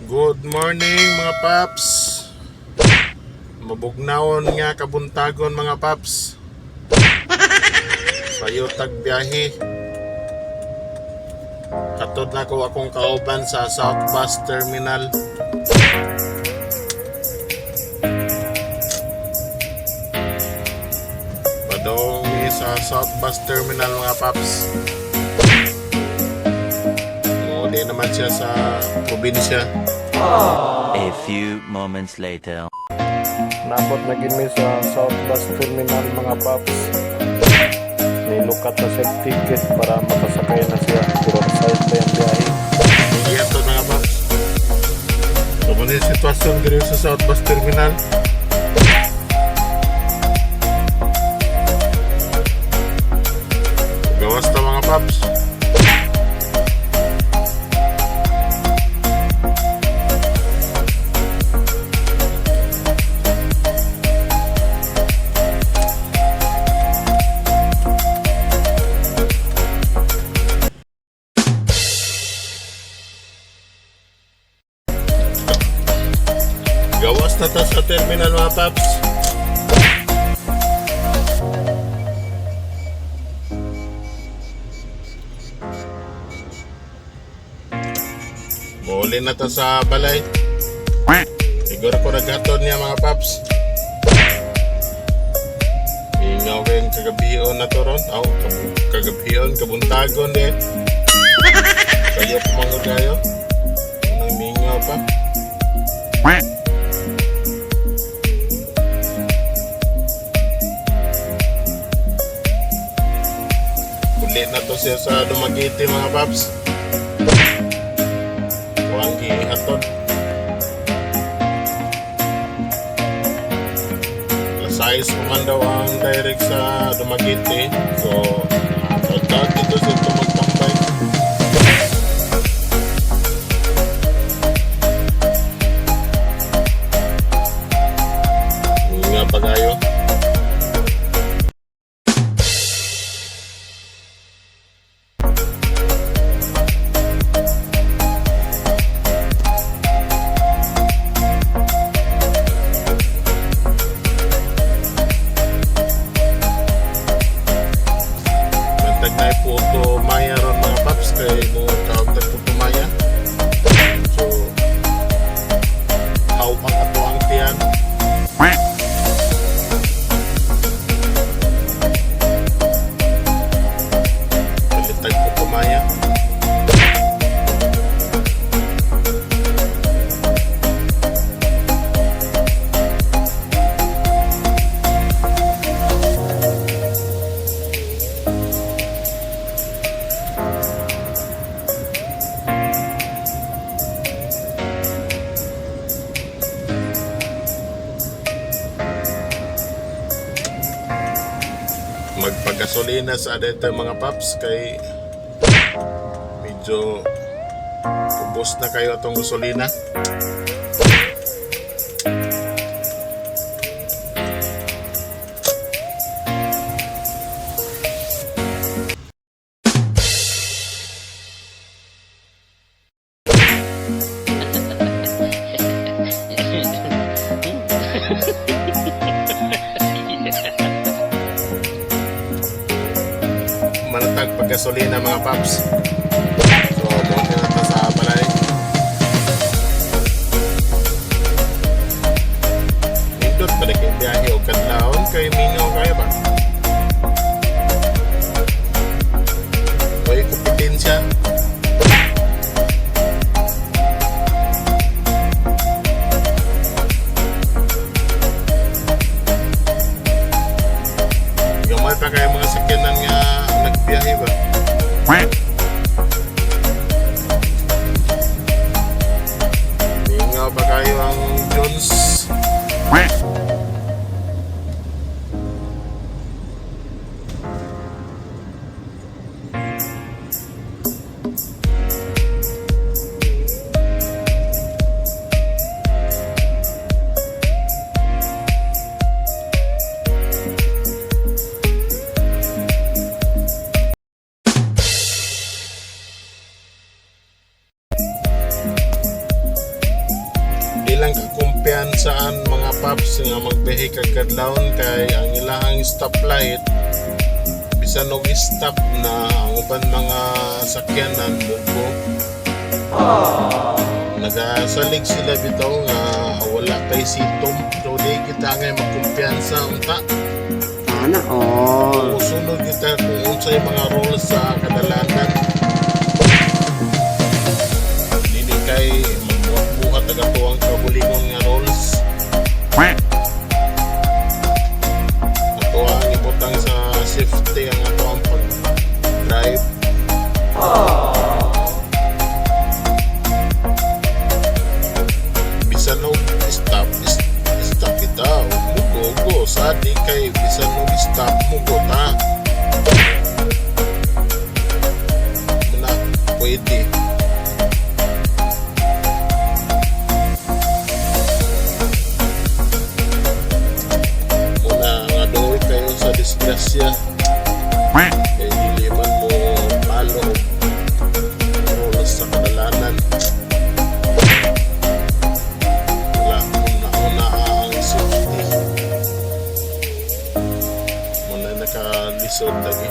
Good morning, mga paps. Mabugnawon nga kabuntagon, mga paps. Sayo tag biyahe. Hatod na ko akong kauban sa South Bus Terminal. Padong mi sa South Bus Terminal, mga paps. Muli naman siya sa probinsya. A few moments later. Nabot na gid mi sa South Bus Terminal, mga paps. Nilukat na siya ticket para makasakay na siya. Pero side pa yung biyahe. Hindi ito, mga paps. So, muna yung sitwasyon diri sa South Bus Terminal. Gawas ta, mga paps. Gawas na ta sa terminal, mga paps. Muli na ta sa balay. Siguro ko naghatod niya, mga paps. Ingaw kayong kagabion na to ron. Aw, kagabion, kabuntagon eh. Kayo pumangod kayo. Mingaw pa. Uli na to siya sa Dumaguete, mga paps. Huwag gihatod. Alas 6 pa man daw ang direct sa Dumaguete. So, tawag dito sa ito magtambay. Nga pa kayo. Bantag na Puto Maya ron, mga paps, kay mo kaon tag Puto Maya. So, how pang ato ang tiyan. Palit tag Puto Maya. Magpagasolina sa dito, mga paps, kay medyo ubos na kayo atong gasolina. Manatag paggasolina, mga paps. So, mo na ta sa balay. Nindot pa kay biyahe og kadlawon kay mingaw kayo ba? Way kompetensya. Gamay pa kayo mga sakyanan nga nagbiyahe ba? Di lang ka kumpiyansaan, mga paps, nga magbiyahe kag kadlawon kay ang ilahang stoplight, bisan og stop na ang uban mga sakyanan, mugo. Nagasalig sila bitaw nga wala kay sitom. So di kita ngay magkumpiyansa unta. Sana all. Musunod kita kung unsay mga rules sa kadalanan. Dili kay magbuhat-buhat ang atuang kaugalingon nga rules. Ato ang ibutang sa safety ang ato ang pag-drive. Bisan og stop, stop kita. Mugo go sa di kay bisan og stop, mugo ta. Muna pwede. Muna nga dool kayo sa disgrasya kay dili man mo follow rules sa kadalanan. Wala, una-una ang safety. Muna nakalisod lagi.